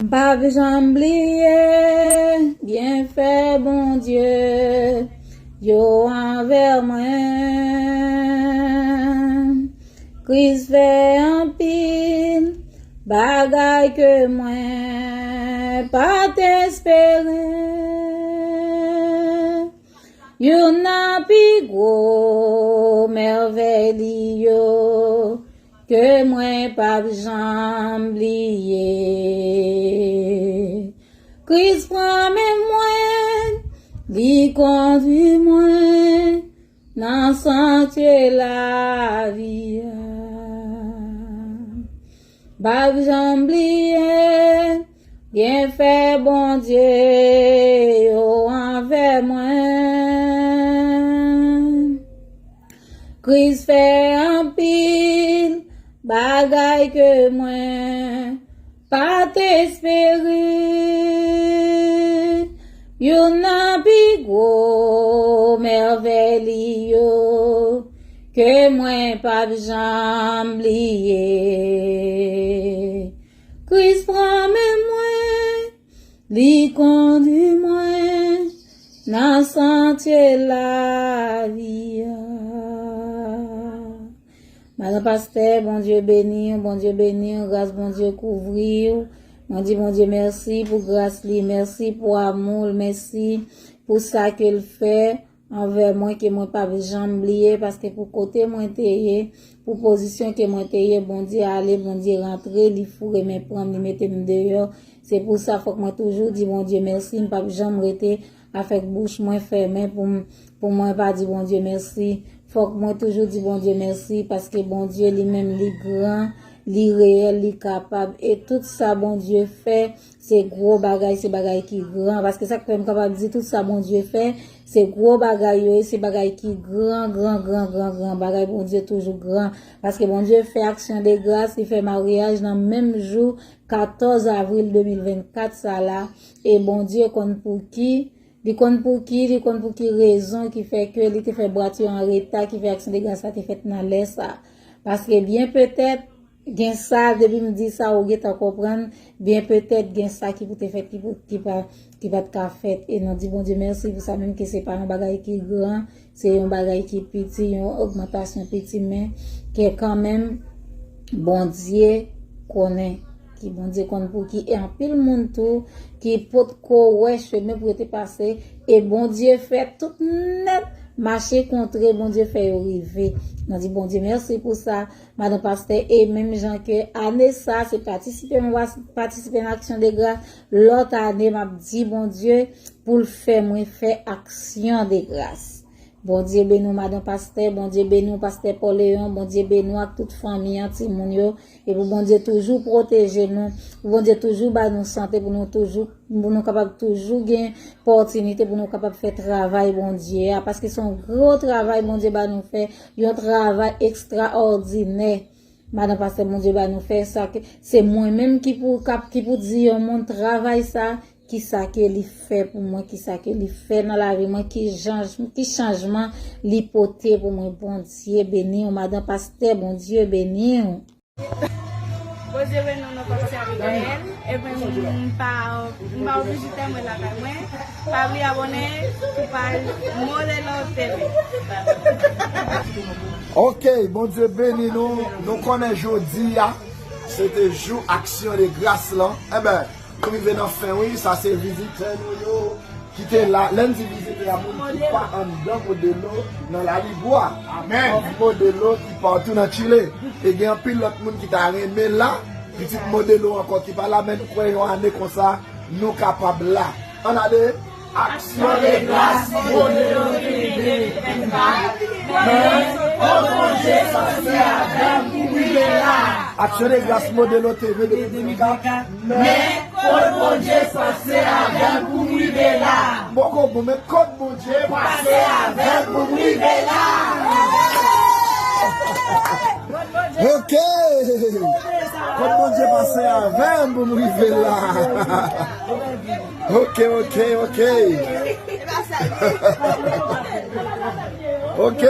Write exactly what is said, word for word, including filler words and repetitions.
M p ap janm bliye byenfè Bondye yo anvè mwen. Kris fè anpil bagay ke mwen pa t espere. Youn nan pi gwo mèvèy li yo ke mwen p ap janm bliye. Kris pran men mwen, li kondui mwen nan santye lavi a. M p ap janm bliye byenfè Bondye yo anvè mwen. Kris fè anpil bagay ke mwen pa t espere. Youn nan pi gwo mèvèy li yo ke mwen p ap janm bliye. Kris pran men mwen, li kondui mwen nan santye lavi a. Madan pastè, Bondye beni w, Bondye beni w, gras Bondye kouvri w. Mwen di Bondye mèsi pou gras li, mèsi pou amou l, mèsi pou sa ke l fè anvè mwen ke mwen p ap janm bliye, paske pou kote mwen te ye, pou pozisyon ke mwen te ye, Bondye ale, Bondye rantre, li foure men pran m, li mete m deyò. Se pou sa fòk mwen toujou di Bondye mèsi, m p ap janm rete avèk bouch mwen fèmen pou m, pou mwen pa di Bondye mèsi. Fòk mwen toujou di Bondye mèsi, paske Bondye li menm li gran, li reyèl, li kapab, e tout sa Bondye fè, se gwo bagay, se bagay ki gran. Paske sa k fè m kapab di tout sa Bondye fè, se gwo bagay yo ye, se bagay ki gran, gran, gran, gran, gran. Bagay Bondye toujou gran. Paske Bondye fè aksyon de gras, li fè maryaj nan menm jou katòz avril de mil vennkat sa la. E Bondye konn pou ki, li konn pou ki, li konn pou ki rezon ki fè ke li te fè bwat yo an reta, ki fè aksyon de gras la te fèt nan lè sa. Paske byen petèt, gen sa, depi m di sa, ou gentan konprann, byen petèt gen sa ki pou te fèt, ki pou, ki pa, ki pa t ka fèt. E nou di Bondye mèsi pou sa, menm ke se pa yon bagay ki gran, se yon bagay ki piti, yon ogmantasyon piti, men ke kanmenm, Bondye konnen, ki Bondye konn pou ki, e anpil moun tou ki potko wè chemen pou yo te pase, e Bondye fè tout nèt mache kontre, Bondye fè yo rive. Nou di Bondye mèsi pou sa, madan pastè, e menm jan ke ane sa, se patisipe mwen patisipe nan aksyon de gras, lòt ane, m ap di Bondye pou l fè mwen fè aksyon de gras. Bondye beni w, madan pastè, Bondye beni w, pastè Paul Léon, Bondye beni w ak tout fanmi an, timoun yo, e pou Bondye toujou pwoteje nou, pou Bondye toujou ba nou sante, pou nou toujou, pou nou kapab toujou gen opòtinite, pou nou kapab fè travay Bondye a, paske se yon gwo travay Bondye ba nou fè, yon travay ekstraòdinè. Madan pastè, Bondye ba nou fè sa, ke se mwen menm ki pou, k ap, ki pou di yon moun travay sa, kisa ke li fè pou mwen, kisa ke li fè nan lavi mwen, ki jan, ki chanjman li pote pou mwen. Bondye beni w, madan pastè, Bondye beni w. Bondye beni w, non pa m se Abigaël, epi m pa, m pa yon vizitè, mwen lakay mwen. Pa bliye abòne sou paj Modelo T V. Ok, Bondye beni nou. Nou konnen jodi a, se te jou aksyon de gras lan. Enben, nou rive nan fen, wi. Sa se vizitè nou yo ki te la. Lè n di vizitè a, moun ki pa anndan Modelo nan Lalibwa. Amèn. Modelo ki patou nan Chile. E gen anpil lòt moun ki ta renmen la. Pitit Modelo ankò ki pa la, men nou kwè yon ane konsa, nou kapab la. Ann ale. Aksyon de gras Modelo T V de mil vennkat. Men, kot Bondye panse avè m pou m rive la. Aksyon de gras Modelo T V de mil vennkat. Men, kot Bondye panse avè m pou m rive la. M poko bon, men kot Bondye panse avè m pou m rive la. Ok. Kot Bondye panse avè m pou m rive la. Ok, ok, ok. Ok.